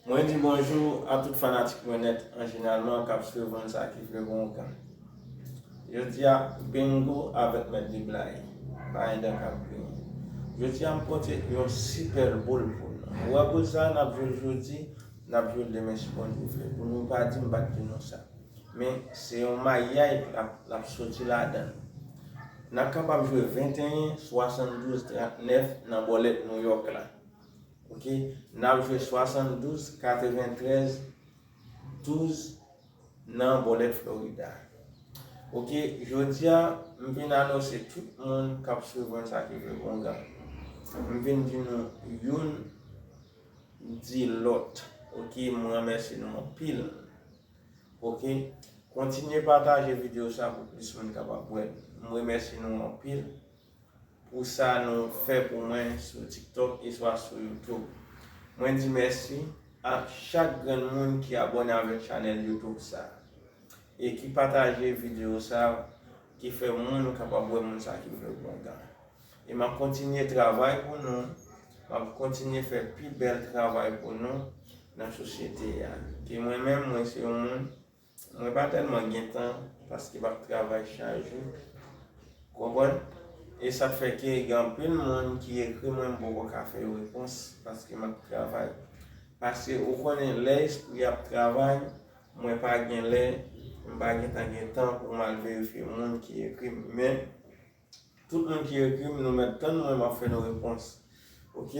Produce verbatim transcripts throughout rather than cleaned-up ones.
Mwen di bonjou a tout fanatik mwen nèt an jeneralman k ap swiv Moun Sa Ki Vle Bon Ogan. Jodi a, Bingo avèk Mèt Deblay pa gen dan k ap griyen. Jodi a, m pote yon sipè boul pou nou. Ou wè boul sa a, n ap jwe l jodi, n ap jwe l demen si Bondye vle. Pou nou pa di m pa t di nou sa. Men, se yon mayay l ap, l ap soti ladan l. N ap kapab jwe venteyen, swasanndouz, trannèf nan bòlèt Nouyòk la. Ok, n ap jwe swasanndouz, katreventrèz, douz nan bòlèt Florida. Ok, jodi a, m vin anonse tout moun k ap swiv Moun Sa Ki Vle Bon Ogan. M vin di nou youn di lòt. Ok, m remèsye nou anpil. Ok, kontinye pataje videyo sa pou plis moun kapab wè l. M remèsye nou anpil pou sa nou fè pou mwen sou TikTok e swa sou YouTube. Mwen di mèsi a chak grenn moun ki abòne avèk chanèl YouTube sa e ki pataje videyo sa ki fè moun kapab wè Moun Sa Ki Vle Bon Ogan. E m ap kontinye travay pou nou, m ap kontinye fè pi bèl travay pou nou nan sosyete a. Ke mwen menm, mwen se yon moun, mwen pa tèlman gen tan paske m ap travay chak jou. Konprann? E sa k fè ke gen anpil moun ki ekri mwen, m poko ka fè yo repons paske m ap travay. Paske ou konnen lè espri ap travay, mwen pa gen lè, m pa gen tan gen tan pou m al verifye moun ki ekri m. Men, tout moun ki ekri m, nou mèt tann mwen, m ap fè nou repons. Ok?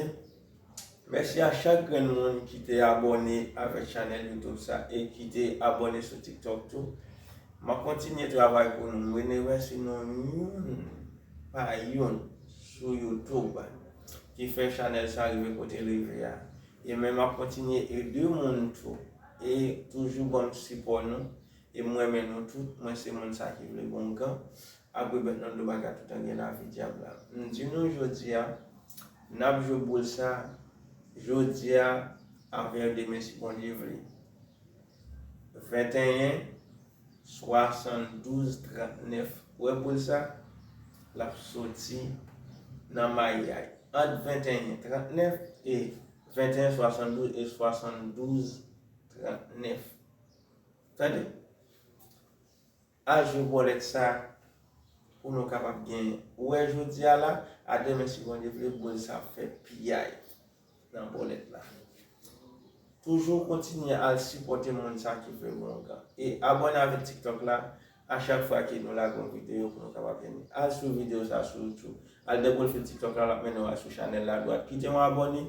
Mèsi a chak grenn moun ki te abòne avèk chanèl YouTube sa e ki te abòne sou TikTok tou. M ap kontinye travay pou nou. M remèsye nou youn pa youn sou YouTube ki fè chanèl sa rive kote l rive a. E men m ap kontinye ede moun tou. E toujou ban m sipò nou. E m renmen nou tout. Mwen se Moun Sa Ki Vle Bon Ogan. Agwibèt nan do bagay tout an gen lavi dyab la. M di nou jodi a, n ap jwe boul sa, jodi a, avè demen si Bondye vle. Venteyen, swasanndouz, trannèf. Ou wè boul sa? L ap soti nan mayay. Ant venteyen, trannèf e venteyen, swasanndouz e swasanndouz, trannèf. Tande? Al jwe bòlèt sa pou nou kapab genyen. Ou wè jodi a la, a demen si Bondye vle, boul sa ap fè piyay nan bòlèt la. Toujou kontinye al sipòte Moun Sa Ki Vle Bon Ogan. E abòne avèk TikTok la, a chak fwa ke nou lage yon videyo pou nou kapab jwenn li. Al sou videyo sa sou YouTube. Al nan pwofil TikTok la, l ap mennen w al sou chanèl la dwat. Kite yon abòne.